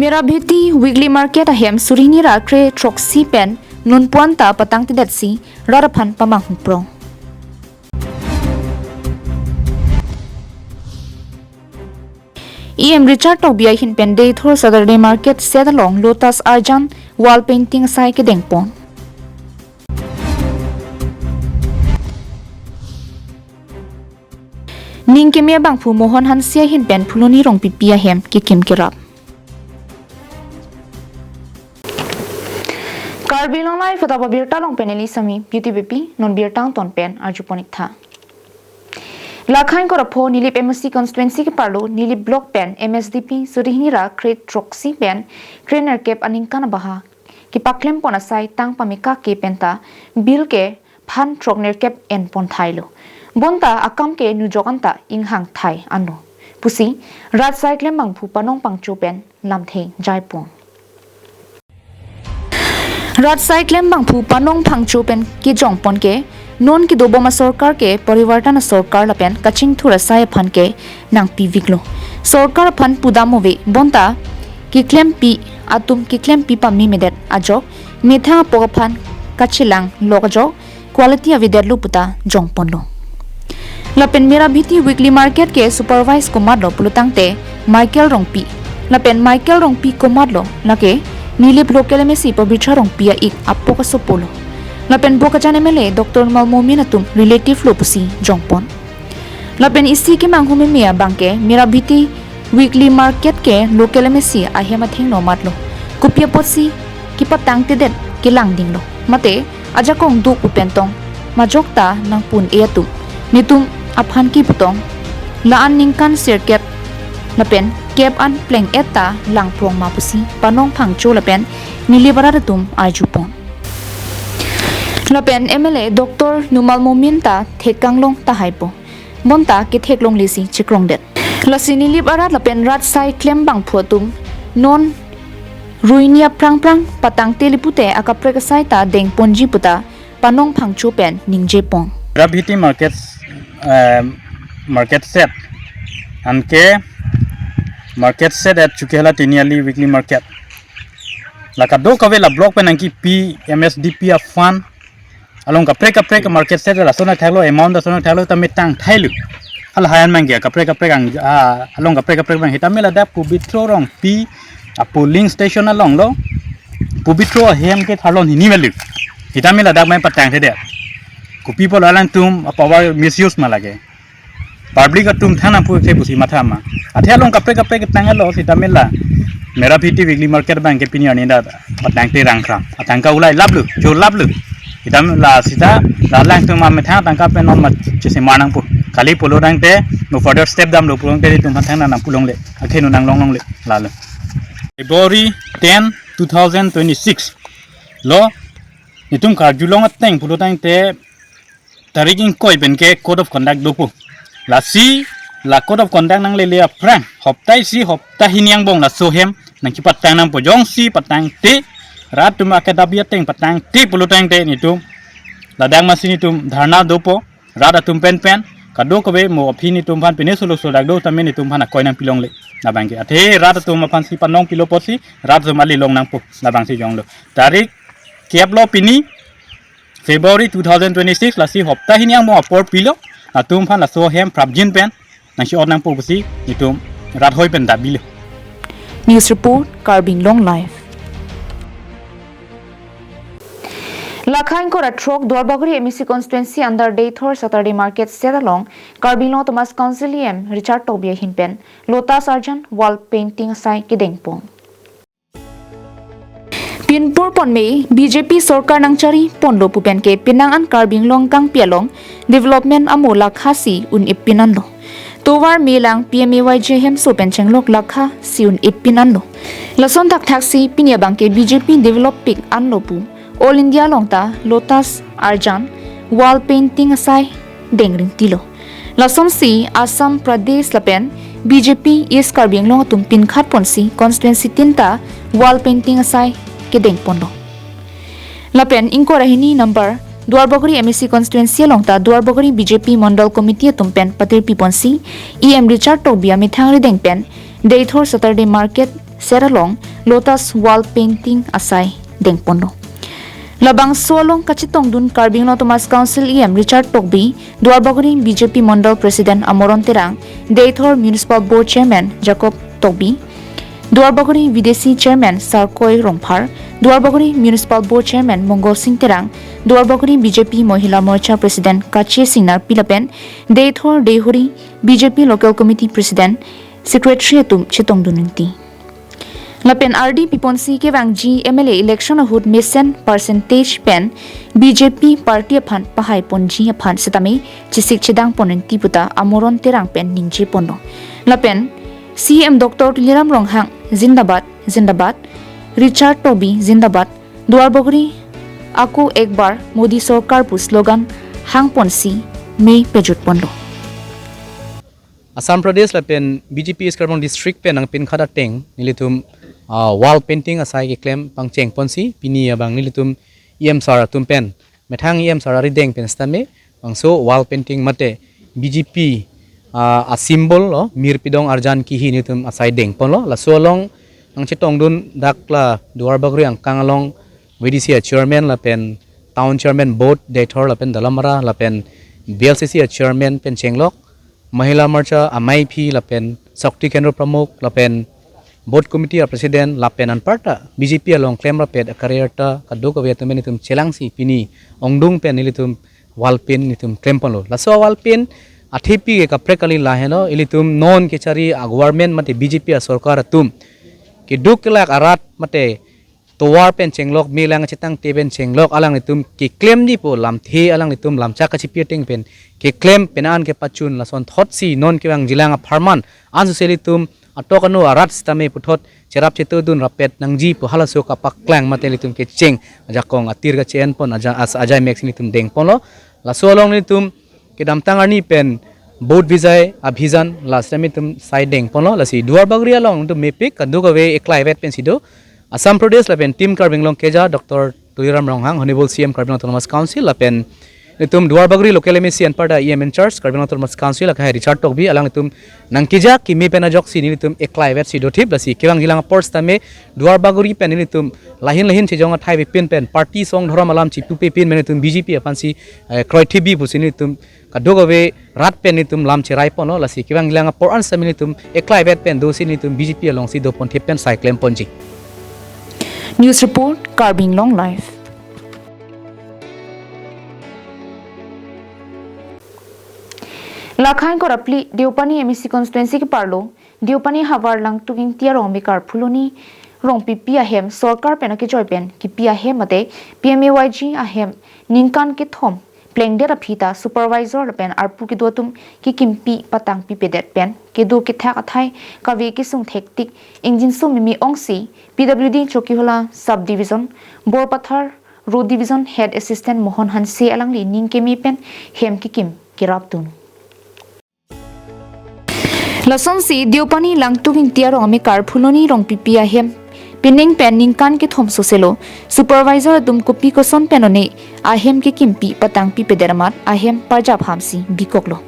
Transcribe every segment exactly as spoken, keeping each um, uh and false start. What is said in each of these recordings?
Merabheti Weekly Market ahem suri hini ra kre throksi pen nonpu anta patangtedetsi rat aphan pamanghu prong. E M Richard Tokbi ahin pen Deithor Saturday Market set along Lotus Arjan wall painting asai kedengpon. Ning keme abangphu Mohon Hanse ahin pen Phuloni Rongpipi ahem kekim kerap. Karbi Anglong Live atap abirta along pen neli Sami Beauty Beypi, non birta angton pen arjupon-ik tha. Lakha ingkoi ra pho Nilip M A C constituency keparlo Nilip block pen M S D P suri hini ra kre throksi pen kre nerkep aningkan abaha kepaklempon asai tang pameka ke penta bill ke phan throk nerkep enpon thailo. Bonta akam ke nujok anta inghang thai anlo pusi rat asai klembangphu Panong Phangcho pen lamthe jaipon. Rat asai klembangphu Panong Phangcho pen kejongpon ke non kedobom asorkar ke parivartan asorkar lapen kachingthur asai aphan ke nangpiviklo. Sorkar aphan pudam ave bonta keklempi atum keklempi pamemedet ajok methang apok aphan kachelang lok ajok quality avedetlo puta jongponlo. Lapen Merabheti Weekly Market ke supervise komatlo pulotangte Michael Rongpi. Lapen Michael Rongpi komatlo lake Nilip local M A C Pabitra Rongpi a-ik apok asopolo. Lapen Bokajan M L A Doctor Numal Momin atum relative lo pusi jongpon. Lapen isi kemanghu meme abang ke Merabheti Weekly Market ke local M A C ahem athengno matlo. Kopi apotsi kepatangtedet kelangdinglo. Mate ajakong do pu pen tong majok ta nangpu-un-e atum. Netum aphan kiputong la-an ningkan sirkep lapen kep an pleng-et ta langprong ma pusi Panong Phangcho lapen Nilip arat atum arjupon. Lapen M L A Doctor Numal Momin ta thekkanglong tahaipo. Bonta ketheklonglesi chekrongdet. Lasi Nilip arat lapen rat asai klembangphu atum non ruini aphrang phrang patangtele pute akaprek asai ta dengponji puta Panong Phangcho pen ningjepon. Merabheti market, eh, market set. Anke market set at Chokihola Tiniali weekly market. La kadokave la block pen nangkipi M S D P a fund along kaprek kaprek market set lason thaklo, amount lason thaklo, tame tangthailo. Halahan abang ke kaprek kaprek ang, ah, along kaprek kaprek abang sitame ladak Pabitra Rongpi a polling station alonglo. Pabitra ahem ke tharlon hini melu. Sitame ladak abang patangthedet. Kopi pulo alangtum a power misuse ma lake. Public atum than nangpu ke pusi matha ma. Athe along kaprek kaprek tanglo sitame la Merabheti weekly market abang ke pini arni dak patangte rangkram. Atangka ulai laplo, cho laplo. Sitame la sita la alangtum amethang tangka pen non ma chese mar nangpo. Kali pulotangte no further step damlo pulotangte itum aphan thangnat nangpulongle. Akhei no nanglonglongle lalo. February ten, two thousand twenty-six lo netum karjulong ateng pulotangte tarik ingkoi pen ke code of conduct dopo. Lasi la code of conduct nanglele aphrang hopta isi hopta hini angbong laso ahem nangkepatang nangpo, jongsi patangte rat atum akedabi ateng patangte pulotangte netum ladak masi netum dharna dopo, rat atum penpen kadokave mo aphi netum aphan pine solo solo dak do tame netum aphan akoi nangpilongle. Labang ke athe rat atum aphansi panong pilo apotsi rat atum alilong nangpo, labangsi jonglo. Tarik kep lo pini February two thousand twenty-six, lasi hopta hini angbong apor pilo, latum aphan laso ahem prapjin pen nangsi-ot nangpo pusi netum rat hoi pen dabilo. News report, Karbi Anglong Live. Lakha ingkoi ra throk Duarbagori M A C constituency under Deithor Saturday Market set along Karbi Anglong Autonomous Council E M Richard Tokbi ahin pen Lotus Arjan wall painting asai kedengpon. Pinpur ponme B J P sorkar nangchari ponlo pu pen ke penang an Karbi Anglong kangpi along development amo lakha isi un-epin anlo. Tovar melang P M A Y G hemso pen chenglok lakha isi un-epin anlo. Lason thakthaksi pini abang ke B J P develop pik anlo pu All India along ta Lotus Arjan wall painting asai dengringtilo. Lasonsi Assam Pradesh lapen B J P East Karbi Anglong atum pinkhat ponsi constituency tin ta wall painting asai kedengponlo. Lapen ingkoi ra hini number Duarbagori M A C constituency along ta Duarbagori B J P Mondol Committee atum pen patirpi ponsi E M Richard Tokbi amethang rideng pen Deithor Saturday Market Ser along Lotus Wall Painting asai dengponlo. Labangso along kachetongdun Karbi Anglong Autonomous Council E M Richard Tokbi, Duarbagori B J P Mondol President Amoron Terang, Deithor Municipal Board Chairman Jacob Tokbi, Duarbagori V D C Chairman Sarkoi Rongphar, Duarbagori Municipal Board Chairman Mongol Sing Terang, Duarbagori B J P Mohila Morcha President Kache Singnar Pilapen, Deithor Deihori B J P Local Committee President Secretary atum chetongdun ningti. Lapen ardi piponsi kevangji M L A election ahut mesen percentage pen B J P party aphan pahai ponji aphan setame chesik chedang pon ningti puta Amoron Terang pen ningje ponlo. Lapen C M Doctor Tuliram Ronghang Zindabad, Zindabad, Richard Tokbi Zindabad, Duarbagori Ako Ek Bar Modi Sorkar pu slogan hang ponsi mei pejut ponlo. Assam Pradesh lapen B J P East Karbi Anglong District pen nangpinkhat ateng nelitum, ah, wall painting asai keklem pangcheng ponsi pini abang nelitum E M sir atum pen, methang E M sir arideng pen setame bangso wall painting mate B J P, ah, a symbol lo, Mir Pidong Arjan Kihi nelitum asai dengponlo. Laso along nangchetongdun dak la Duarbagori angkang along V D C a chairman lapen town chairman both Deithor lapen Dolamara lapen B L C C a chairman pen chenglok, Mahila Morcha amaiphi lapen Shakti Kendra Pramukh lapen board committee a president lapen anparta B J P along klemrapet a career ta kadokave atum nelitum chelangsi pini ongdung pen nelitum wall paint nelitum klemponlo. Laso wall paint athepi ke kaprek kali laheno, ilitum non kechari a government mate B J P a sorkar atum keduk kelak arat mate tovar pen chenglok, melang chetangte pen chenglok, alanglitum keklemji pu lamthe, alanglitum lamchak kachipi ateng pen keklem pen an kepachun, lasonthotsi non kevangjilang apharman ansose ilitum atok anu arat setame puthot cherap chetongdun rapet nangji pu halaso kapaklang mate ilitum kecheng ajakong atir kache-enpon aja, as, ajai meksi nelitum dengponlo. Laso along nelitum kedamtang arni pen Vote Vijay Abhijan la setame nelitum sai dengponlo, lasi Duarbagori along nelitum mepik kadokave eklai vet pensi do. Assam Pradesh lapen Team Karbi Anglong keja Doctor Tuliram Ronghang, Honorable C M Karbi Anglong Autonomous Council lapen nelitum Duarbagori local M A C anparta E M in charge Karbi Anglong Autonomous Council akhai Richard Tokbi, alanglitum nangkeja kimi pen ajoksi nelitum eklai vetsi dothip, lasi kevangjilang apor setame Duarbagori pen nelitum lahin lahin chejong athai pipin pen party song dhorom alam chipupe pin pen nelitum B J P aphansi, eh, kroithebi pusi nelitum kadokave rat pen nelitum lam cherai ponlo, lasi kevangjilang apor an setame nelitum eklai vet pen dosi nelitum B J P alongsi doponthip pen sai klemponji. News report, Karbi Anglong Live. Lakhai korapli Deopani M A C constituency keparlo Deopani havar Langtuk Ingti arong mekar Phuloni Rongpipi ahem sorkar pen akejoi pen kipi ahem mate P M A Y G ahem ningkan kethom plengdet aphi ta supervisor lapen arpu kedo atum kekimpi patangpipedet pen kedo kethak athai kave kesung thektik ingjinso mimi ongsi P W D Chokihola Sub Division, Borpathar Road Division Head Assistant Mohon Hanse alangli ning keme pen hem kekim kerapdun. Lasonsi Deopani Langtuk Ingti arong amekar Phuloni Rongpipi ahem pining pen ningkan kethom soselo supervisor atum kopi koson pen one ahem kekimpi patangpipedet amat ahem parjap hamsi bikoklo.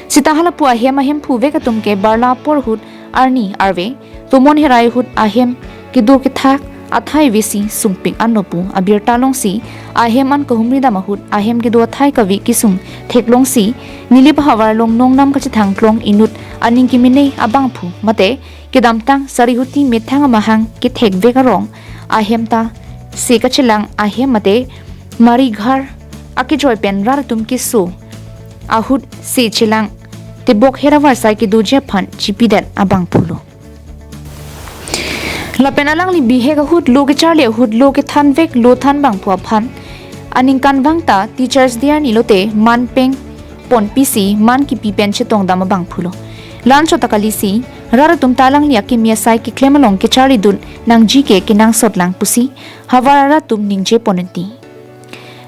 Seta halapu ahem ahemphu vek atum ke barla apor ahut arni arve tomon herai ahut ahem kedo kethak athai vesi sungpik anlo pu abirta longsi ahem an kahumri dam ahut ahem kedo athai kave kesung theklongsi Nilip ahavar along nongnam kachethang klong inut aning kemene abangphu mate kedamtang Sarihuti methang amahang kethek vek arong ahem ta se kachelang ahem mate Marighar akejoi pen rat atum keso ahut se chelang tebok hera varsai kedoji aphan chipidet abangphulo. Lapen alangli bihek ahut lo kecharli ahut lo kethan vek lo than bangphu aphan aningkanvang ta Teachers Day arni lote man peng ponpisi man kipi pen chetongdam abangphulo. La-anchot ta kalisi rat atum ta alangli akimi asai keklem along kecharlidun nangji ke kenangsot lang pusi havar arat atum ningje pon ningti.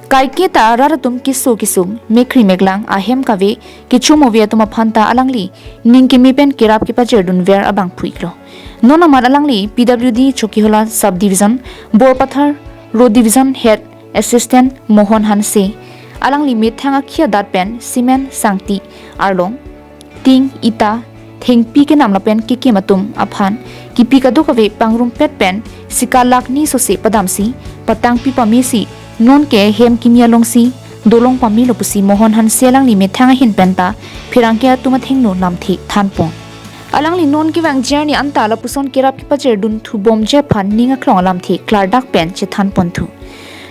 Kaiketa rat atum keso kesung, mekkri meklang, ahem kave, kechumove atum aphan ta alangli ning keme pen kerap kepajirdunver abangphu iklo. Non amat alangli P W D Chokihola Sub Division, Borpathar Road Division Head Assistant Mohon Hanse, alangli methang akhia dat pen cement sangti arlong, ting, ita, thengpi kenam lapen kekim atum aphan kipi kadokave pangrumpet pen sika lakh ni sose padamsi patangpi pamesi nonke hem kimi alongsi dolong pamelo pusi Mohon Hanse alangli methang ahin penta pherangke atum athengno lamthe thanpon. Alangli non kevangji arni anta lapuson kerap kepajer dun thubomji aphan ning aklong alamthe klardak pen chethanponthu.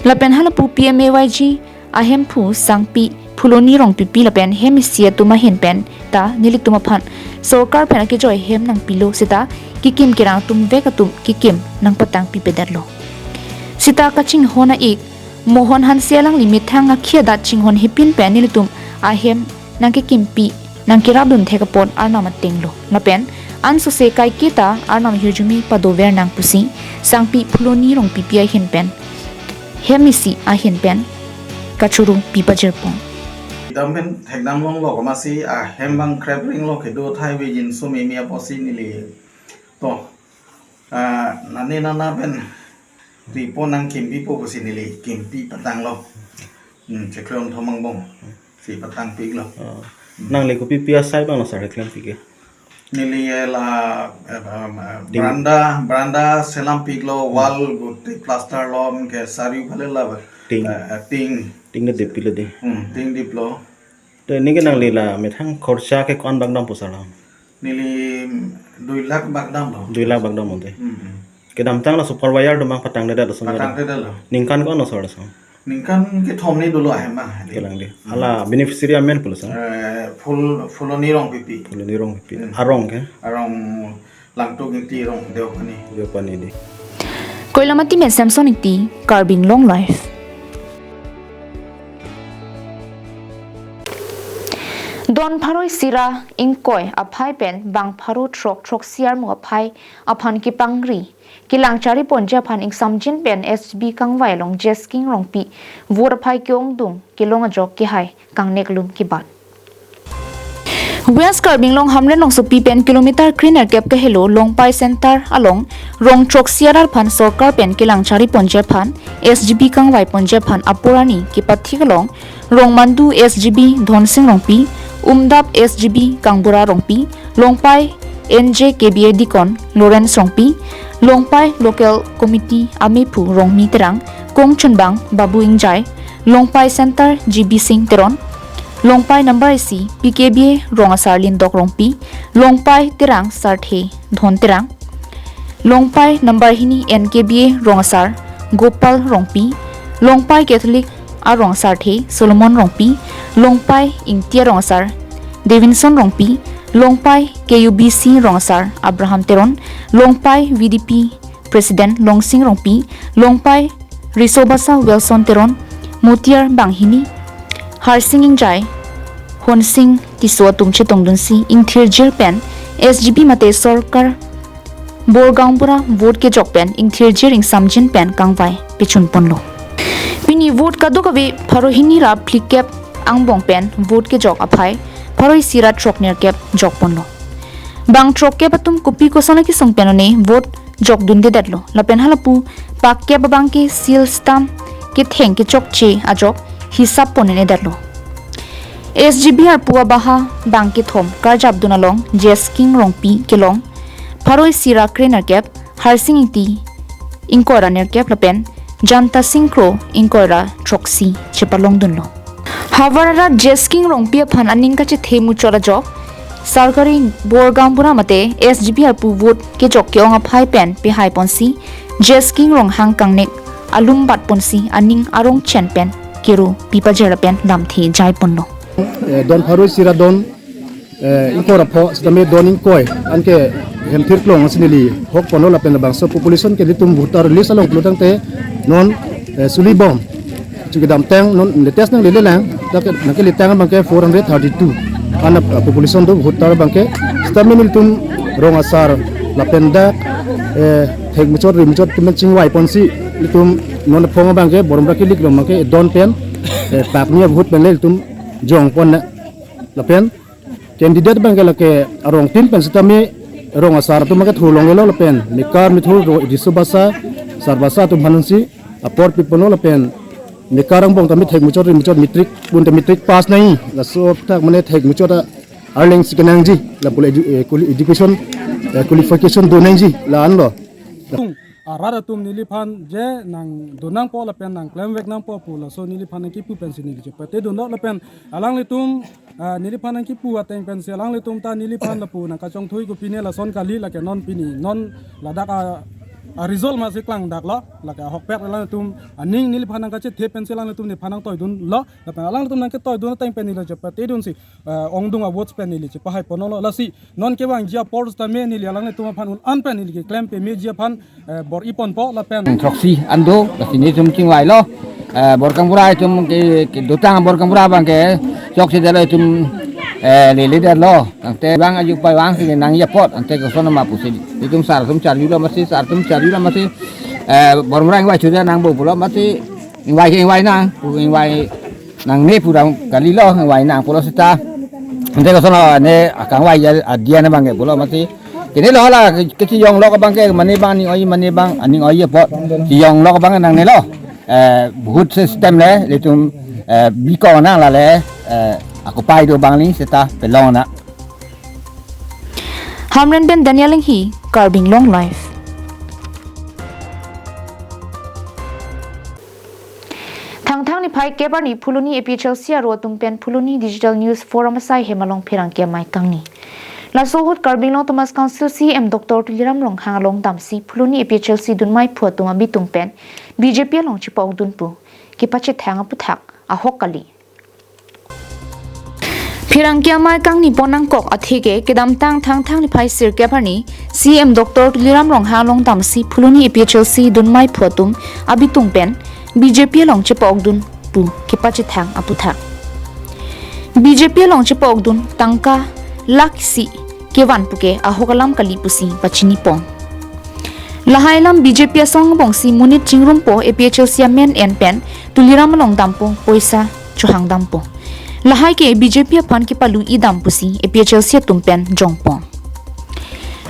Lapen halapu P M A Y G ahemphu sangpi Phuloni Rongpipi lapen hem isi atum ahin penta nelitum aphan sorkar pen akejoi hem nangpilo seta kekim kerang atum vek atum kekim nangpatangpipedetlo. Seta kachinghon a-ik Mohon Hanse alangli methang akhia adat chinghon hepin pen nelitum ahem nangkekimpi nangkerapdun thek apot arnam atenglo. Lapen ansose kaiketa arnam hirjume padover nang pusi sangpi Phuloni Rongpipi ahin pen hem isi ahin pen kachoro pipajirpon. Dam pen thekdam longlo komatsi ahem bang krep ringlo kedo thai vejin sumimi apotsi neli to, ah, nane nana pen ripo nangkimpipo pusi neli kimpi patanglo. Hmm, Chekhlong Thom Angbong si patangpiklo. Oh. Nangli kopi pi asai abang lo sir, keklempik ke? Neli la, eh, um, eh, Ding- veranda, veranda selampiklo, wall guti plaster lo, ke sari phale la, Ting. Eh, eh, ting. Ting de dip pilo de. Hmm, ting diplo. Te neke nangli la methang khorcha ke ko-an bak dampo sir lo? Neli dui lakh bak damlo. Dui lakh bak damlo de. Hmm, hmm. Kedamtang la super wire do mang patangdedetlo sir. Patangdedetlo. Ningkan ko-an lo sir lo sir? Ningkan kethom ni dolo ahem bang. Kelang de. Hmm. Hala beneficiary amen pulo sir? Eh, Phul-, Phuloni Rongpipi. Phuloni Rongpipi. Hmm. Arong ke? Arong Langtuk Ingti Rong Deopani. Deopani de. Koilamati pen Samson Ingti, Karbi Anglong Live. Don pharo isi ra ingkoi aphai pen bang pharo throk throksi armu aphai aphan kepangri kelang chariponji aphan ingsamjin pen S G B kangvai along Jesking Rongpi vote aphai ke-ongdung kelong ajok kehai kangnek lum kebat. West Karbi Anglong Hamren Longsopi pen kilometer krenerkep kahelo Longpai Center along rong throksi arat aphan sorkar pen kelang chariponji aphan S G B kangvaiponji aphan apor arni kepathik along Rongmandu S G B Dhonsing Rongpi, Umdap S G B Kangbura Rongpi, Longpai N J K B A Deacon Lawrence Rongpi, Longpai Local Committee amephu Rongmi Terang, kongchunbang Babu Ingjai, Longpai Center G B Singh Teron, Longpai number isi P K B A rong asar Lindok Rongpi, Longpai Terang Sarthe Dhon Terang, Longpai number hini N K B A rong asar Gopal Rongpi, Longpai Catholic arong asar the Solomon Rongpi, Longpai Ingti arong asar Davinson Rongpi, Longpai K U B C rong asar Abraham Teron, Longpai V D P President Longsing Rongpi, Longpai Risobasa Wilson Teron, Motiar Banghini, Harsing Ingjai, Honsing Tisso atum chetongdunsi ingthirjir pen S G B mate sorkar bor gaonbura vote kejok pen ingthirjir ingsamjin pen kangvai pechunponlo. Pini vote kadokave pharo hini ra phlikep angbong pen vote kejok aphai pharo isi ra throknerkep jokponlo. Bang throkkep atum kopi koson akesung pen one vote jokdundedetlo. Lapen halapu pakkep abangke seal stamp ketheng kechokche ajok hisap ponnedetlo. S G B arpu abaha bang kethom karjapdun along Jesking Rongpi kelong pharo isi ra krenerkep, Harsing Ingti ingkoi ra nerkep lapen Janta Sing Kro ingkoi ra throksi chepalongdunlo. Havar arat Jesking Rongpi aphan aning kachethe muchot ajok sorkari bor gaonbura mate S G B arpu vote kejok ke-ong aphai pen pehaiponsi Jesking Ronghang kangnek alum batponsi aning arong chen pen kero pipajir pen lamthe jaiponlo. Eh, don pharo isi ra don, eh, ingkoi ra pho, sitame don ingkoi anke hemthir klong ansi neli hokponlo lapen labangso population ke nelitum voter list along pulo tangte non, eh, suli bom. Chukidamtang non latest nanglelelang, dak nangkeletang abangke four hundred thirty-two. An, ah, population do voter abangke, sitame nelitum rong asar lapen dak, eh, thek muchot ri muchot atum chingvaiponsi nelitum non aphong abangke borom ra kilik rom abangke don pen, eh, pakni a-vote pen le nelitum jongpon na. Lapen candidate abangke lake arong tin pen sitame rong asar atum abangke thulonglelo lapen mekar methur ro Risobasa Sarbasa atum aphansi apor piponlo lapen mekar angbong tame thek muchot ri muchot matric, pun te matric pass nangji, laso aputhak mane thek muchot a-arleng si kenangji, lapu le edu-, eh, kuli education eh, qualification do nangji la-an lo. Tung, arat atum neliphan je nangdun nangpo lapen nangklemvek nangpo pu laso neliphan nangkipu pensi neli chepatedunlo lapen alanglitum, ah, neliphan nangkipu ateng pensi alanglitum ta neliphan lapu nangkachongthui kopine lason kali, lake non pini non ladak a, a result masi klangdaklo, lake ahokpet alanglitum aning neliphan nangkachethe pensi alanglitum nephan nangtoidunlo lapen alanglitum nangketoidun ateng pen neli chepatedunsi, eh, ongdung a votes pen neli chepahaiponlo. Lasi non kevangji apor sitame neli alanglitum aphan un-an pen neli keklem pemeji aphan, eh, bor-iponpo lapen throksi an do, lasi nelitum chingvailo. Eh, Borkampura itum ke, kedotang Borkampura abang ke chokchedetlo itum, eh, leledetlo. Tangte bang aju pai vangsi nangji apot, ante koson ma pusi. Itum sar atum charjulo masi, sar atum charjulo masi. Eh, Borkampura ingvai chuda nangpo pulo masi. Ingvai ke ingvai nang, pu ingvai nangne pu dam kalilo, ingvai nang pulo seta. Ante koson ne akangvai ya adia ne bang ke pulo masi. Kene lo la ke, kechiyonglok abang ke mane bang aning oi, mane bang aning oi apot. Chiyonglok abang nangnelo. Eh, vote system le, ilitum, eh, bikong nang la le, eh, akopai do bang li seta pelong nang. Hamren pen Daniel Enghi, Karbi Anglong Live. Thangthang niphai kep arni Phuloni A P H L C aro atum pen Phuloni Digital News Forum asai hem along pherangke amei kangni. Laso ahut Karbi Anglong Autonomous Council C E M Doctor Tuliram Ronghang along damsi Phuloni A P H L C dunmai phu atum abitung pen B J P along chepa-okdun pu kepachethang aputhak ahok kali. Pherangke amei kangni pon nangkok atheke kedamtang Thangthang niphai sirkep arni C E M Doctor Tuliram Ronghang along damsi Phuloni A P H L C dunmai phu atum abitung pen B J P along chepa-okdun pu kepachethang aputhak. B J P along chepa-okdun tangka lakh isi kevan puke ahok alam kali pusi pachinipon. Lahai alam B J P asong angbongsi monit chingrumpo, A P H L C amen en pen Tuliram along dampo, poisa chohang dampo. Lahai ke B J P aphan kepalung-i dam pusi A P H L C atum pen jongpon.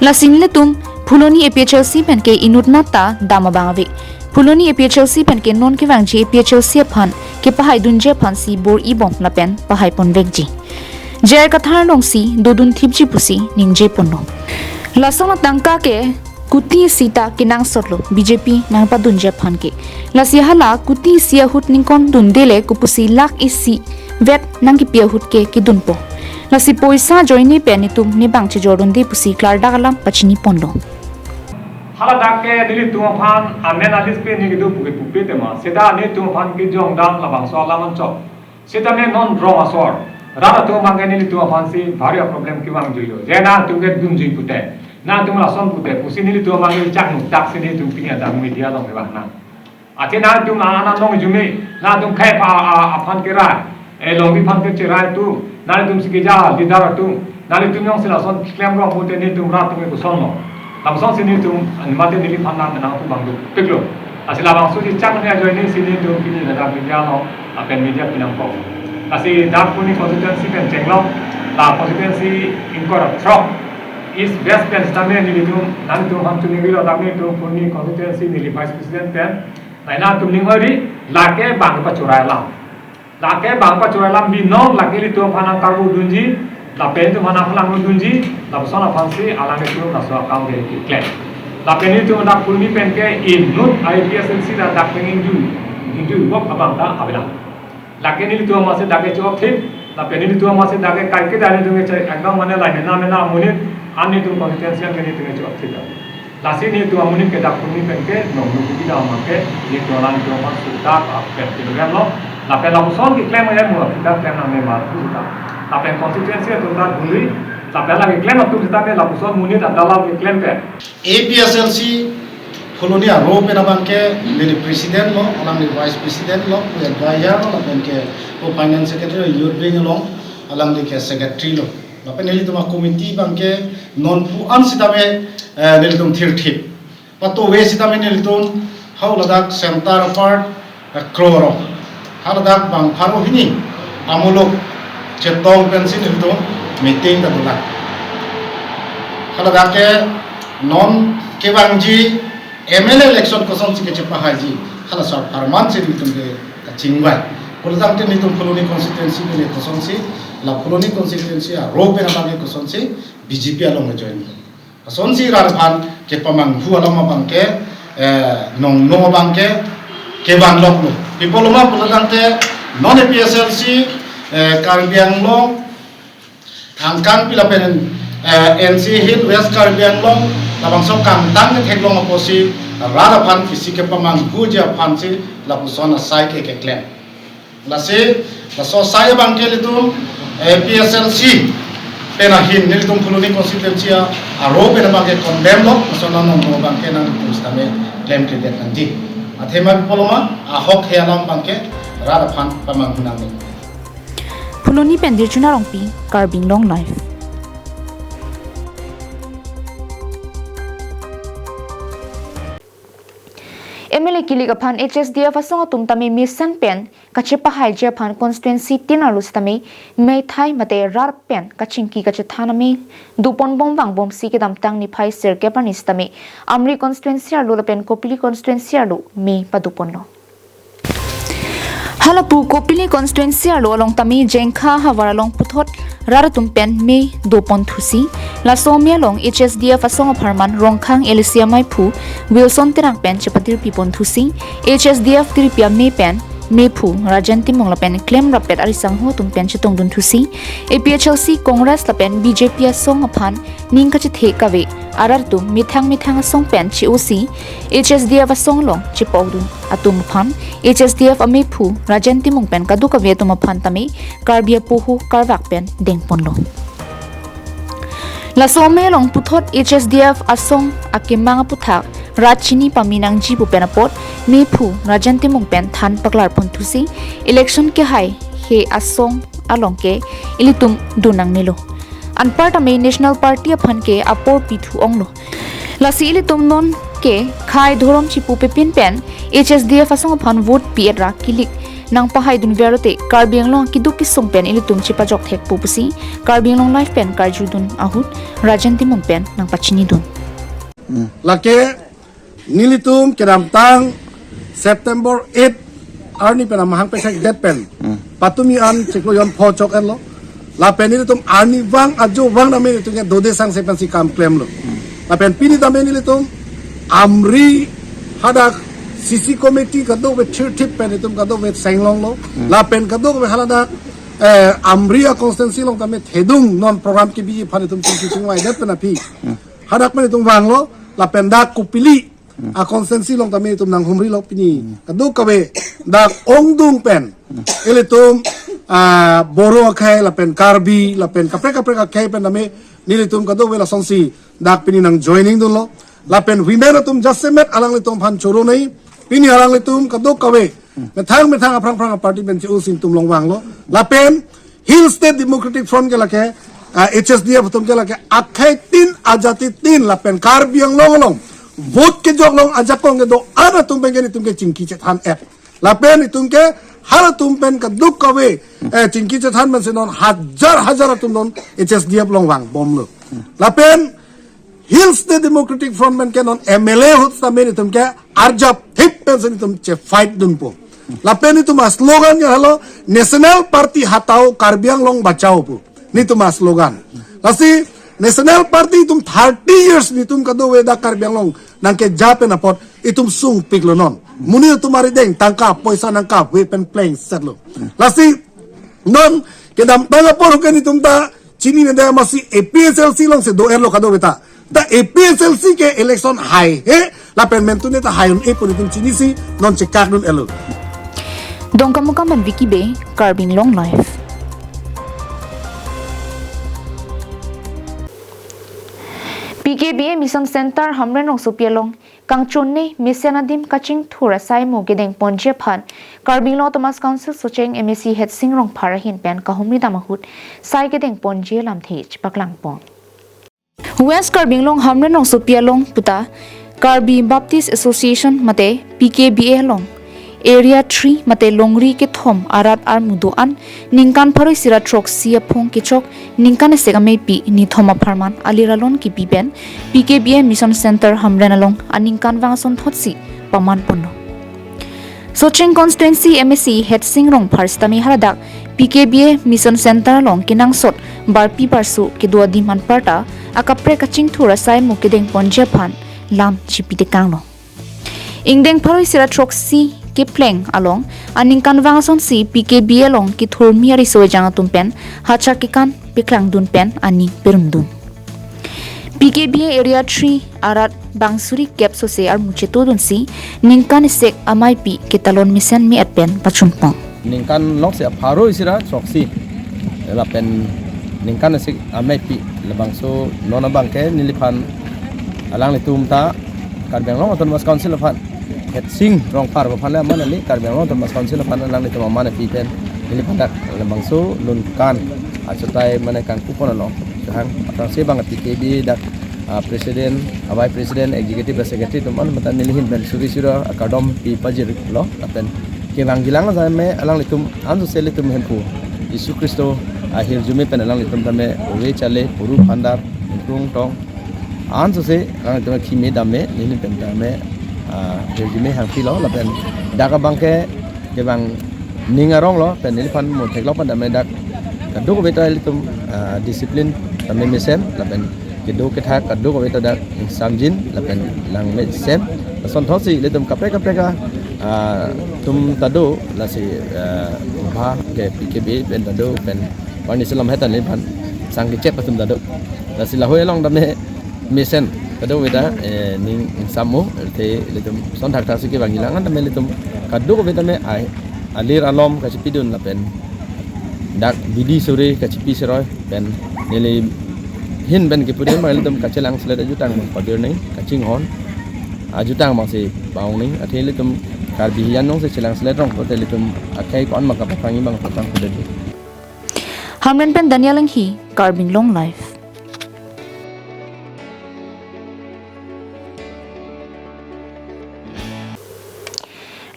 Lasi nelitum Phuloni A P H L C pen ke inutnat ta dam abang ave. Phuloni A P H L C pen ke non kevangji A P H L C aphan kepahaidunji aphansi bor-ibom lapen pahaiponvekji. J I Kathar alongsi dodun thipji pusi ningjeponlo. Lason atangka ke kuti isi ta kenangsotlo B J P nangpadunji aphan ke. Lasi hala kuti isi ahut ningkondunde le kopusi lakh isi vet nangkipi ahut ke kedunpo. Lasi poisa ajoine pen netum nebang chejordunde pusi klardak alam pachiniponlo. Hala dak ke nelitum aphan amen a-list pen neli kedo puke pupe tema. Seta nelitum aphan kejongdam labangso alam anchot. Seta ne non rong asor rat atum abang ke nelitum aphansi bhari a-problem kevangjuilo. Je nangtum ke dunjui pute, nangtum lason pute pusi nelitum abang ke chaknu taksi nelitum pini adak media along kevang nang. Athe nangtum anan long jume, nangtum khei pa a, a, aphan kerai, e longbi aphan kecherai atum, nangtum si keja leader atum, nangtum jongsi lason klemrong pute nelitum rat atum ke kosonlo. Lamsongsi nelitum, mate neliphan nang nangtum abang dopiklo. Lasi labangso chechak ne ajoine si nelitum pini ladak media along, lapen media pinangkok. Lasi dak Phuloni constituency pen chenglok, la constituency ingkoi ra throk, East West pen sitame nelitum, nangtum aphan chuningri lo, dak nelitum Phuloni constituency neli vice president pen, nai nangtum ning hoi ri, lake bang pachorai alam. Lake bang pachorai alam binong, lake ilitum aphan nangkarbo dunji, lapen ilitum aphan nangphalang dunji, lapuson aphansi alanglitum laso akam ke keklem. Lapen ilitum dak Phuloni pen ke inut A P H L C ta dak pen ingjui, ingjui bok abang ta avelang. Lake nelitum amatsi dak ke chop thip, lapen nelitum amatsi dak ke kaiketa nelitum ke chai ekdom mane la mena mena amonit, an nelitum constituency an ke nelitum ke chop thip. Lasi nelitum amonit ke dak Phuloni pen ke nong nukidi dam ke nelitum alang nelitum aphan sudak pen kilogram lo. Lapen lapuson keklem ya mo kita klem nang ne ma tu kita. Lapen constituency atum ta bului, lapen lagi klem atum kita ke lapuson monit adala keklem ke. A P H L C Phuloni aro pen abang ke neli president lo, alangli vice president lo, pu advisor lo, lapen ke pu finance secretary, youth wing along, alangli ke secretary lo. Lapen nelitum a-committee abang ke non pu an sitame, eh, nelitum thirthip. Patu we sitame nelitum hau ladak center apart, eh, crore. Haladak bang pharo hini amuluk chetong pensi nelitum meeting ta dula. Haladak ke non kevangji M L A election kosonsi kechepahaiji, hala sar pharman si nelitum ke kachingvai. Pulotangte nelitum Phuloni constituency ke kosonsi, la Phuloni constituency aro pen abang ke kosonsi B J P along ke join. Lasonsi rat aphan kepamanghu alam abangke, eh, nongno abangke, kevanloklo. Pi apotlo ma pulo tangte, non A P H L C, eh, Karbi Anglong, angkang pi lapen, eh, N C Hills West Karbi Anglong, labangso kangtang ketheklong apotsi, rat aphan isi kepamanghuji aphansi, lapuson asai ke keklem. Lasi, laso asai abangke ilitum, eh, A P H L C pen ahin, nelitum Phuloni constituency a, aro pen abangke condemn lo, laso nang nongno abangke nangtum sitame klemkledet nangji. Athema pi apotlo ma, ahok he alam abangke, rat aphan pamanghu nangne. Phuloni pen Dirchuna Rongpi, Karbi Anglong Live. M L A kilik aphan H S D F asong atum tame mesen pen kachepahaiji aphan constituency tin arlo sitame meithai mate rat pen kachingki kachethan amei doponbom vangbomsi kedamtang niphai sirkep arni sitame Amri constituency arlo lapen Kopili constituency arlo mei padoponlo. Halapu Kopili constituency arlo along tame Jengkha havar along puthot rat atum pen mei doponthusi, laso amei along H S D F asong apharman Rongkhang L A C amaiphu Wilson Terang pen chepatirpiponthusi, H S D F tirpi amei pen meiphu Rajen Timung lapen klem rappet arisangho atum pen chetongdunthusi, A P H L C, Congress lapen B J P asong aphan ning kachethe kave arat atum methang methang asong pen che-osi H S D F asong along chepokdun atum aphan H S D F ameiphu Rajen Timung pen kadokave atum aphan tame Karbi apoho karvak pen dengponlo. Laso amei along puthot H S D F asong akemang aputhak rat chini pame nangji pu pen apot meiphu Rajen Timung pen than paklarponthusi, election kehai he asong along ke ilitum dun nangnelo. Anparta me National Party aphan ke apor pithu onglo. Lasi ilitum non ke khei dhorom chipu pepin pen H S D F asong aphan vote pi-et ra kilik nangpahaidunver lote Karbi Anglong keduk kesung pen ilitum chepajok thekpo pusi Karbi Anglong Live pen karjudun ahut Rajen Timung pen nangpachinidun. Lake nelitum kedamtang September eight arni pen amahang pesek det pen. Hmm. Patumi an chiklo jon pho chok-etlo. Lapen nelitum arnivang ajo vang name nelitum ke dode sangse pensi kam klemlo. Hmm. Lapen pini tame nelitum Amri hadak C C committee kadokave thirthip pen nelitum kadokave senglonglo. Hmm. Lapen kadokave haladak, eh, Amri a constituency along tame thedung non program kebi aphan nelitum chingki chingvai det pen aphi. Hmm. Hadak pen nelitum vanglo, lapen dak Kopili, hmm, a constituency along tame nelitum nanghumrilo pini. Hmm. Kadokave dak ongdung pen. Hmm. Ilitum, ah, Boro akhei, lapen Karbi, lapen kaprek kaprek akhei pen tame nelitum kadokave lasonsi dak pini nangjoining dunlo. Lapen women atum jasemet alanglitum aphan choro nei. Pini alanglitum kadokave methang methang aphrang aphrang aparty pen che-osi nelitum along vanglo. Lapen Hill State Democratic Front ke lake, ah, H S D F atum ke lake akhei tin ajati tin lapen Karbi Anglong along vote kejok along ajakong kedo-an atum pen ke nelitum ke chingki chethan-et. Lapen nelitum ke halatum pen kadokave, eh, chingki chethan pensi non hajar hajar atum non H S D F along vangbomlo. Lapen Hill State Democratic Front pen ke non M L A ahut sitame nelitum ke arjap thip pensi nelitum chefight dunpo. Lapen nelitum aslogan ke halo National Party hatao Karbi Anglong bachao pu. Nelitum aslogan. Lasi National Party nelitum thirty years nelitum kadokave dak Karbi Anglong nangkeja pen apot nelitum sungpiklo non. Monit atum arideng tangka poisa nangkave pen plengsetlo. Lasi non kedamtang apor ke nelitum ta chinine dei amatsi A P H L C alongsi do-etlo kadokave ta. Ta A P H L C ke election haihe, lapen mentune ta hai un-e pu nelitum chinisi non chekakdun-etlo. Dongkamukam pen Vicky Bey, Karbi Anglong Live. P K B A Mission Center Hamren Rongsopi along kangchunne mesen adim kachingthur asai mo kedengponji aphan Karbi Anglong Autonomous Council Socheng M A C Headsing Rongphar ahin pen kahumri dam ahut sai kedengponji alamthe chepaklangpon. West Karbi Anglong Hamren Rongsopi along puta Karbi Baptist Association mate P K B A along Area three mate Longri kethom arat armu do-an ningkan pharo isi ra throksi aphong kechok ningkan esek ameipi nithom apharman aliralon kipi pen P K B A Mission Center Hamren along aningkanvang asonthotsi pamanponlo. Socheng Constituency M A C Headsing Rongphar sitame haladak P K B A Mission Center along kenangsot barpi barso kedo adim anparta akaprek kachingthur asai mu kedengponji aphan lam chipitekanglo. Ingdeng pharo isi ra throksi kepleng along aningkanvang asonsi P K B A along kethurmi ariso ejang atum pen hachar kekan peklangdun pen aning perumdun. P K B A Area three arat bang suri kep sose armu chetudunsi ningkan isek ameipi ketalon mesen me-et pen pachunpon. Ningkan loksi apharo isi ra throksi lapen ningkan isek ameipi labangso non abangke neliphan alanglitum ta Karbi Anglong Autonomous Council aphan Head Sing Rongphar aphan le aman ani Karbi Anglong Autonomous Council aphan alanglitum aman api pen neliphan dak labangso ningkan achotai mane kangkupon along kehang aphrangsi bang P K B dak, ah, president, a vice president, executive, secretary atum an mata neli ahin pen suri sura akardom pi pajirlo lapen kevangjilang asai me alanglitum ansose ilitum Hemphu Jisu Khristo ahirjume pen alanglitum tame ove chale puru phandar ingtung tong ansose alanglitum khime dame neli pen tame, ah, ahirjume hangphilo lapen dak abangke kevang ning aronglo pen neliphan mo theklok pen tame dak kadokave ta ilitum, ah, discipline tame mesen lapen kedo kethak kadokave ta dak ingsamjin lapen langmesen lasonthotsi ilitum kaprek kaprek a, ah, atum ta do lasi, ah, bha ke P K B pen ta do pen warning selam hetan neliphan sang kechep atum ta do lasi lahei along tame mesen kadokave ta, eh, ning ingsam mo te ilitum sonthak thaksi kevangjilang an tame ilitum kadokave tame ai alir alom kachipidun lapen dak bidi suri kachipi seroi pen neli ahin pen kipudun ma ilitum kachelang selet ajutang ma pabirning kachinghon ajutang masi paongning athe ilitum Karbi hian nongsi chelang selet rong pote ilitum akhei ko-an ma kapaphangi bang papang kudet. Hamren pen Daniel Enghi, Karbi Anglong Live.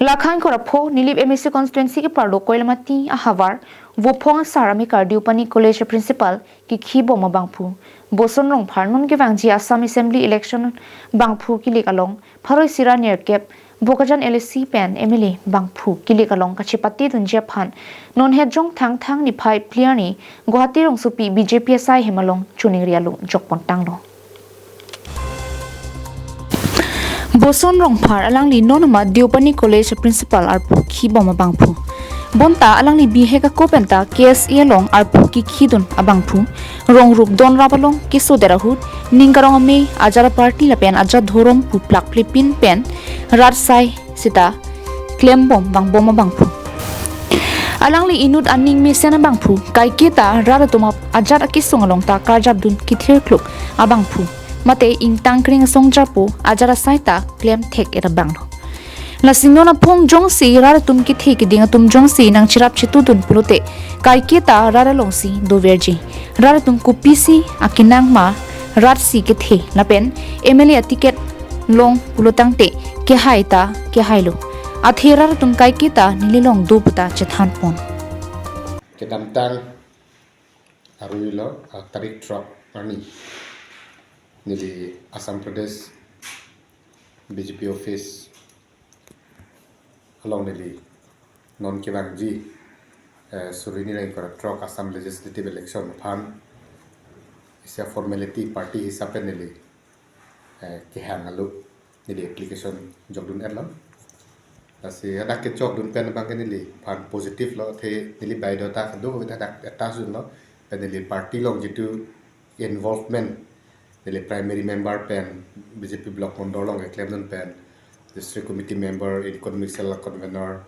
Lakhan korapho Nilip M A C constituency keparlo Koilamati ahavar Vophong asar amekar Deopani College principal kekhibom abangphu Boson Rongphar non kevangji Assam Assembly election bangphu kilik along pharo isi ra nerkep Bokajan L A C pen M L A bangphu kilik along kachepatedunji aphan non het jong Thangthang niphai phli arni Guwahati rongsopi B J P asai hem along choningri alo jokpontanglo. Boson Rongphar alangli non amat Deopani College principal arpu khibom abangphu. Bonta alangli bihek ako penta K S A along arpu kekhidun abangphu. Rong rup don rap along kesodet ahut ning karong amei ajat aparty lapen ajat dhorom pu plak plepin pen rat asai seta klembom vangbom abangphu. Alangli inut aning mesen abangphu kaiketa rat atum ap-, ajat akesung along ta karjapdun kethirkluk abangphu. Mate ingtang kring asong jarpo ajat asai ta klemthek-et abanglo. Lasi non aphong jongsi rat atum kethe keding atum jongsi nangcherap chetudun pulote kaiketa rat alongsi doverji. Rat atum kopisi akenang ma ratsi kethe lapen M L A aticket long pulotangte kehai ta kehailo. Athe rat atum kaiketa nelilong do puta chethanpon. Kedamtang arui lo, ah, tarik throk arni neli Assam Pradesh B J P office along neli non kevangji, eh, suri hini ra ingkoi ra throk Assam Legislative Election aphan isi a-formality party hisap pen neli, eh, kehang alo neli application jokdun-etlo. Lasi hadak kejokdun pen abangke neliphan positive lo, athe neli biodata kadokave ta hadak attach dunlo, pen neli party along jitu involvement, neli primary member pen B J P block mondol along keklemdun pen district committee member, economic cell convener,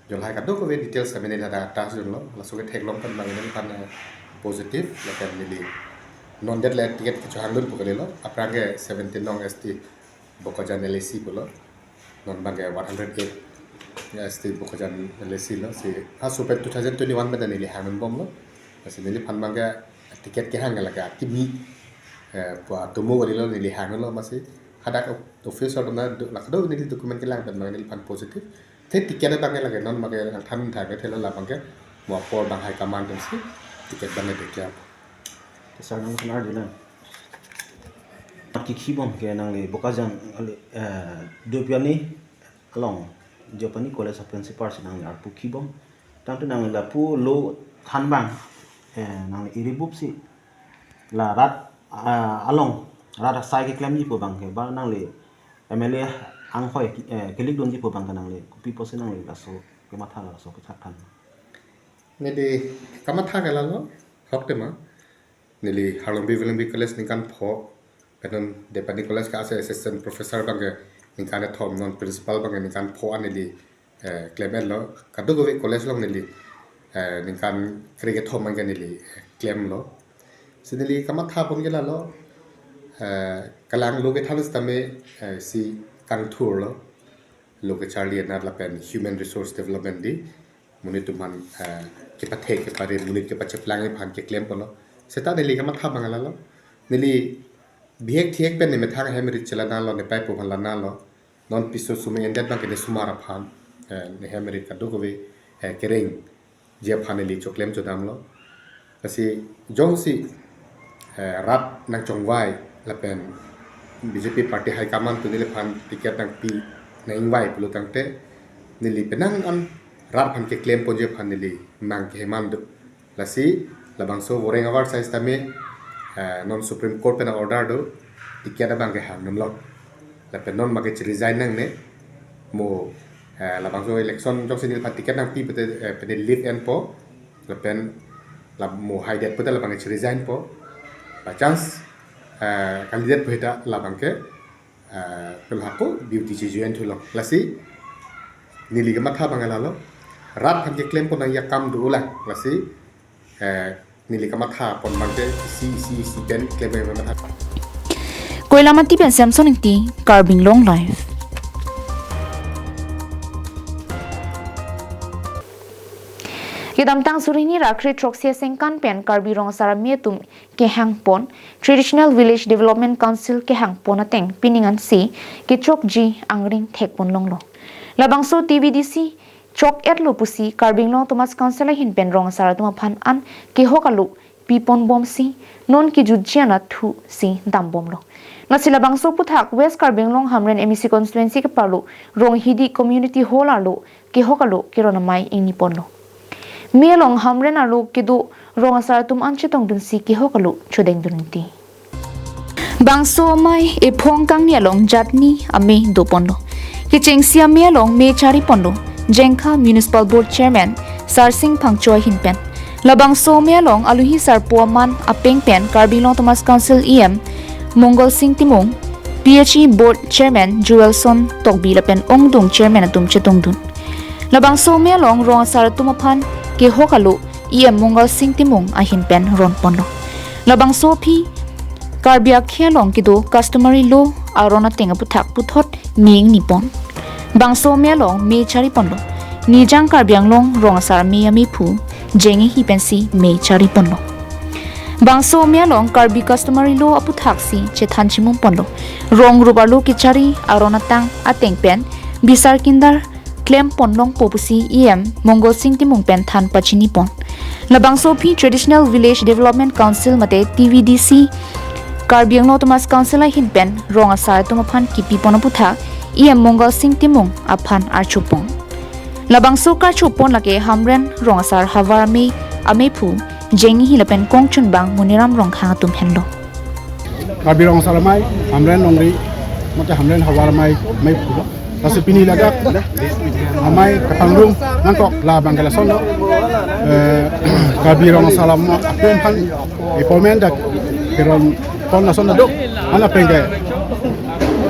jolhai kadokave details kami neli hadak attach dunlo, laso ketheklong pen abang neliphan, eh, positive, lapen neli non det le ticket kechohangdun pu kalilo, aphrang ke seventeen nong S T Bokajan L A C pulo, non abangke one hundred eight S T Bokajan L A C lo, si ha so pen two thousand twenty-one pen neli hangdunbomlo, si neliphan abangke ticket kehang lake akimi, eh, pu atomo kalilo neli hanglo, masi hadak office or na do-, lake do neli document kelang pen abang neliphan positive. Athe ticket abangke lake non abangke nangthan thang ke thelo la abangke mo apor abang high command si ticket abangke declare. Te sir nang sanar dina. Kekhibom ke nangli Bokajan ali, eh, Deopani along Deopani College a-principal si nangli arpu khibom. Tangte nangli lapu lo than abang, eh, nangli iribup si la rat ah, along rat asai keklemji pu abangke, ba nangli M L A anghoi ki, eh, kelik dunji pu abangke nangli kopi pusi nangli laso kematha laso kethak aphan? Neli kamatha ke lalo, hok tema. Neli Harlongbi Vilongbi College ningkan pho, pen non Depani College ke ase assistant professor abangke ningkan kethom, non principal abangke ningkan pho an neli, eh, klem-etlo. Kadokave college along neli, eh, ningkan krekethom abangke neli, eh, klemlo. Si neli kamatha pon ke lalo, eh, kelang lo kethan sitame, eh, si kangthurlo. Lo kecharli anat lapen human resource development di. Monit atum aphan, eh, kepathe kepare, monit kepacheplang aphan keklem ponlo. Seta neli kamatha abang lalo. Neli bihek thihek pen nemethang hem rit chelanalo, nepei po aphan lanalo. Non piso sumai endet abangke nesomar aphan, eh, ne hem rit kadokave, eh, kerengji aphan neli choklem chodamlo. Lasi jongsi, eh, rat nangchongvai lapen B J P party high command pu neliphan ticket nangpi nangingvai pulo tangte, neli penang an rat aphan keklem ponji aphan neli mang keheman do. Lasi labangso voreng avar sai sitame, eh, non Supreme Court pen order do, ticket abangke hang namlo. Lapen non abangke che-resign nangne, mo, eh, labangso election jongsi neliphan ticket nangpi pute, eh, pute leave enpo, lapen la mo haidet pute labangke che-resign po. By chance, eh, candidate po hita labangke, eh, pelhako duty che-join thulo. Lasi neli kamatha abang lalo. Rat aphan keklem pon nangji akam do ulang. Lasi, eh, neli kamatha pon abangke isi isi isi pen klem abang matha. Koilamati pen Samson Ingti, Karbi Anglong Live. Kedamtang suri hini ra kre throksi asengkan pen Karbi Rong Asar Amei atum kehang pon Traditional Village Development Council kehang pon ateng pining ansi kechokji angring thek pon longlo. Labangso T V D C chok-etlo pusi Karbi Anglong Autonomous Council ahin pen rong asar atum aphan an kehok alo pi pon bomsi non kejutji anat thusi dam bomlo. Lasi labangso aphuthak West Karbi Anglong Hamren M A C constituency kepalo Ronghidi Community Hall arlo kehok alo keron amei ingni ponlo. Mei along Hamren arlo kedo rong asar atum an chetongdunsi kehok alo chodengdun ingti. Bangso amei ephong kangni along jatni amei do ponlo. Kechengsi amei along mei chari ponlo Jengkha Municipal Board Chairman Sarsing Phangcho ahin pen. Labangso amei along aluhi sarpo aman apeng pen Karbi Anglong Autonomous Council E M Mongal Sing Timung, P H E Board Chairman Joelson Tokbi lapen ongdung chairman atum chetongdun. Labangso amei along rong asar atum aphan kehok alo E M Mongal Sing Timung ahin pen ron ponlo. Labangso aphi Karbi akhei along kedo customary law aron ateng aphuthak puthot mei ingni pon. Bangso amei along mei chari ponlo Nijang Karbi Anglong Rong Asar Amei amei aphu Jeng Inghi pensi mei chari ponlo. Bangso amei along Karbi customary law aphuthak si chethan chimum ponlo. Rong rup arlo kechari aron atang ateng pen bisar kindar klem pon longpo pusi E M Mongal Sing Timung pen than pachini pon. Labangso aphi Traditional Village Development Council mate T V D C Karbi Anglong Autonomous Council ahin pen rong asar atum aphan kipi pon aphuthak E M Mongal Sing Timung aphan archo pon. Labangso karcho pon lake Hamren rong asar havar amei amei aphu Jeng Inghi lapen kongchunbang Moniram Rongkhang atum henlo. Karbi Rong Asar Amei, Hamren longri, mate Hamren havar amei, amei aphulo. Lasi pini ladak amei kapangrum nangkok labang ke lasonlo. Eh, Karbi Rong Asar Amei atum aphan appointment dak keron pon lason do. Ana pengke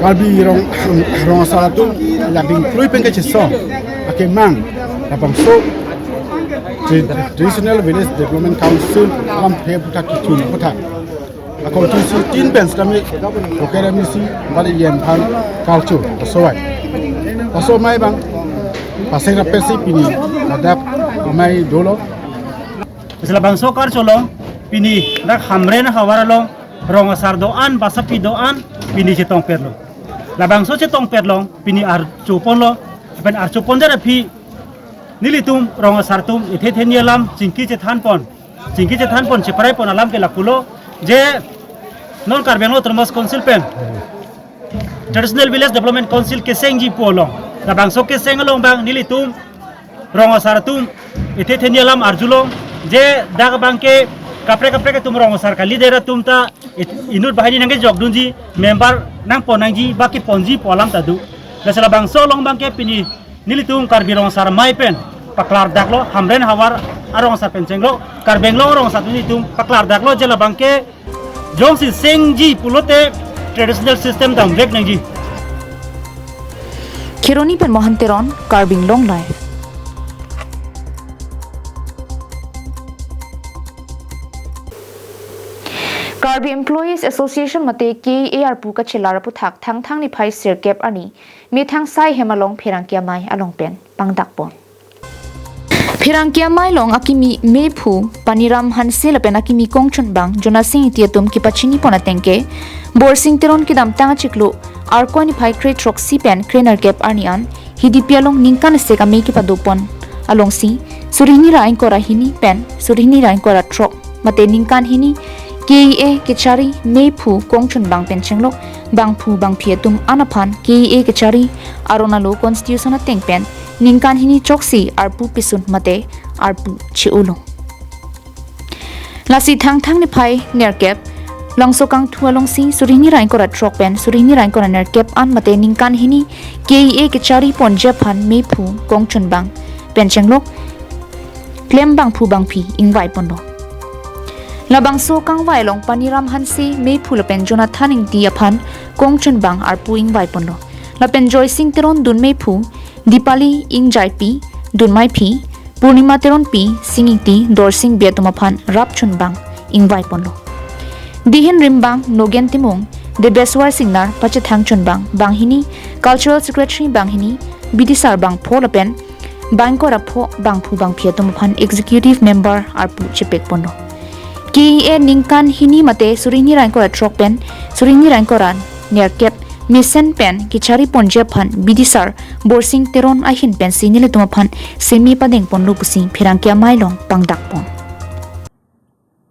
Karbi Rong, Rong Asar atum ladak ding klui pengke chesong akemang labangso Tra-, Traditional Village Development Council alam phe aphuthak kichun aphuthak. Akong tusi tin pen sitame, oke, remisi bali yen phan karcho, asowai. Aso amei abang, paseng rapet si pini, ladak amei dolo. Lasi labangso karcho along, pini, dak Hamren havar along, rong asar do-an, basapi do-an, pini chetong perlo. Labangso chetong perlong, pini archo ponlo, pen archo pon jar aphi, nelitum rong asar atum, ithe theni alam, chingki chethan pon. Chingki chethan pon, cheprai pon alam ke lapulo, je non Karbi Anglong Autonomous Council pen Traditional Village Development Council kesengji pu along. Labangso keseng along abang nelitum rong asar atum ithe theni alam arjulong, je dak abangke kaprek kaprek atum rong asar kalidet atum ta It-, inut banghini nangkejokdunji, member nangpon nangji, ba keponji pu alam ta do. Lasi labangso along abangke pini nelitum Karbi Rong Asar Amei pen paklardaklo, Hamren havar arong asar pen chenglo, Karbi Anglong arong asar pen nelitum paklardaklo, je labangke jongsi sengji pulote traditional system damvek nangji. Kheroni pen Mohan Teron, Karbi Anglong Live. Karbi Employees Association mate K E A arpu kachelar aphuthak Thangthang niphai sirkep arni methang sai hem along Pherangke Amei along pen pangdakpon. Pherangke Amei along akimi mephu Paniram Hanse lapen akimi Kongchunbang Jonasing Ingti atum kepachinipon ateng ke Borsing Teron kedamtang achiklo Arkoi niphai kre throksi pen kre nerkep arni an Hidipi along ningkan isi amei kepadopon alongsi suri hini ra ingkoi ra hini pen suri hini ra ingkoi ra throk mate ningkan hini K E A kechari mephu Kongchunbang pen chenglok bangphu bangphi atum an aphan K E A kechari aron alo constitution ateng pen ningkan hini choksi arpu pisun mate arpu che-olo. Lasi Thangthang niphai nerkep Langsokangthu alongsi suri hini ra ingkoi ra throk pen suri hini ra ingkoi ra nerkep an mate ningkan hini K E A kechari ponji aphan mephu Kongchunbang pen chenglok klem bangphu bangphi ingvaiponlo. Labangso kangvai along Paniram Hanse mephu lapen Jonathan Ingti aphan Kongchunbang arpu ingvaiponlo. Lapen Joysing Teron dun mephu, Dipali Ingjaipi dun meiphi, Purnima Teronpi, Sing Ingti, Dorsing Bey atum aphan rapchunbang ingvaiponlo. Dihin rimbang Nogen Timung, Debeswar Singnar, Pachethang Chunbang, banghini Cultural Secretary, banghini Bidisar bangpho lapen bangkora pho bangphu bangphi atum aphan Executive Member arpu chepekponlo. K E A ningkan hini mate suri hini ra ingkoi ra throk pen suri hini ra ingkoi ra nerkep mesen pen kechari ponji aphan Bidisar Borsing Teron ahin pensi nelitum aphan semi padengponlo pusi Pherangke Amei along pangdakpon.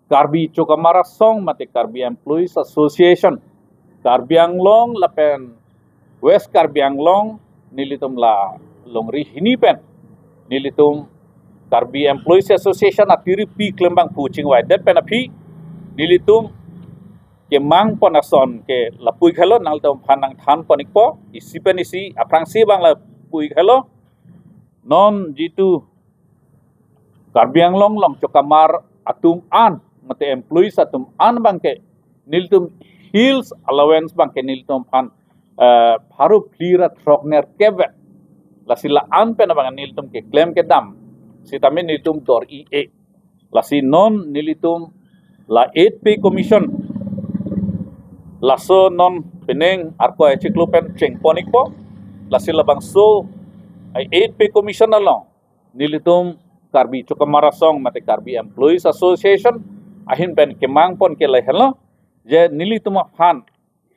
Karbi Chokamar Asong mate Karbi Employees Association, Karbi Anglong lapen West Karbi Anglong, nelitum la longri hini pen nelitum Karbi Employees Association atiripi klembangphu chingvaidet pen aphi nelitum kemangpon ason ke lapu-ik helo, nanglitum aphan nangthanpon-ikpo, isi pen isi aphrangsi abang lapu-ik helo. Non jitu Karbi Anglong along chokamar atum an mate employees atum an abangke nelitum hills allowance abangke nelitum aphan, eh, pharo phli ra throk nerkep vet. Lasi la-an pen abang nelitum keklem kedam sitame nelitum dor-i-e. Lasi non nelitum la Eighth Pay Commission, laso non penang Arkoi achiklo pen chengpon-ikpo. Lasi labangso, eh, Eighth Pay Commission along nelitum Karbi Chokamar Asong mate Karbi Employees Association ahin pen kemangpon ke lahelo, je nelitum aphan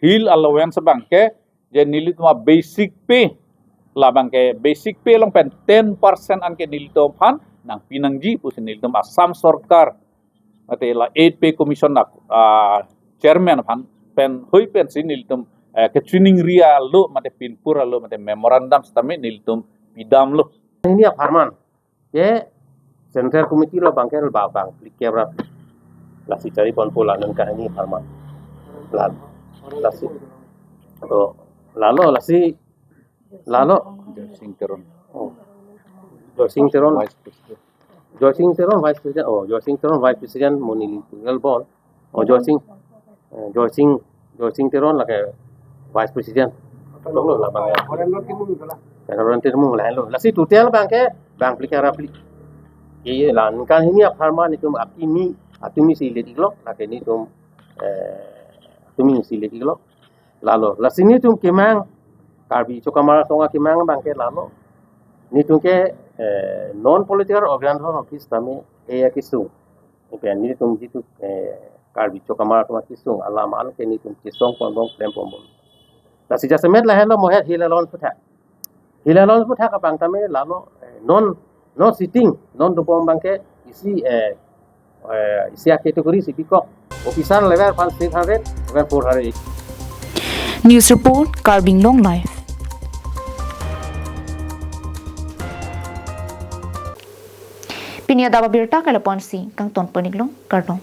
hill allowance abangke, je nelitum a-basic pay, labangke basic pay along pen ten percent anke nelitum aphan nangpi nangji pusi nelitum Assam Sorkar mate la Eighth Pay Commission a, ah, chairman aphan pen hui pensi nelitum, eh, kachiningri alo mate pinpur alo mate memorandum sitame nelitum pidamlo. Hini apharman ke Central Committee along abangke ba bang phlikep ra phli. Lasi chariponpo la ningkan hini apharman. La, lasi, oh, lalo lasi, lalo. Joysing Teron. Oh. Joysing Teron. Vice President. Joysing Teron Vice President. Oh, Joysing Teron Vice President, mo neli pu-ik bon. Oh, Joysing, eh, Joysing, Joysing Teron lake Vice President. Tolo labang ya. Horen Timung itulah. Ya, Horen Timung lahelo. Lasi total abangke bang phlikep ra phli. Iya, la ningkan hini apharman nelitum akimi, atumi si le-iklok, lake nelitum, eh, atumi si le-iklok. Lalo, lasi nelitum kemang, Karbi Chokamar Asong akemang abangke lalo. Nelitum ke, eh, non political organization office tame, eh, akesung. Ipen nelitum jitu, eh, Karbi Chokamar Asong akesung alam anke nelitum chesongpon bom, klemponbom. Lasi jasemet lahelo mo hill allowance aphuthak. Hill allowance aphuthak abang tame lalo, eh, non, non sitting, non dobom abangke isi, eh, eh, isi a-category si bikok. Officer level aphan six hundred, level four hundred. News report, Karbi Anglong Live. Pini adap abirta ke lapu-ansi kangtonpon-iklo, kardom.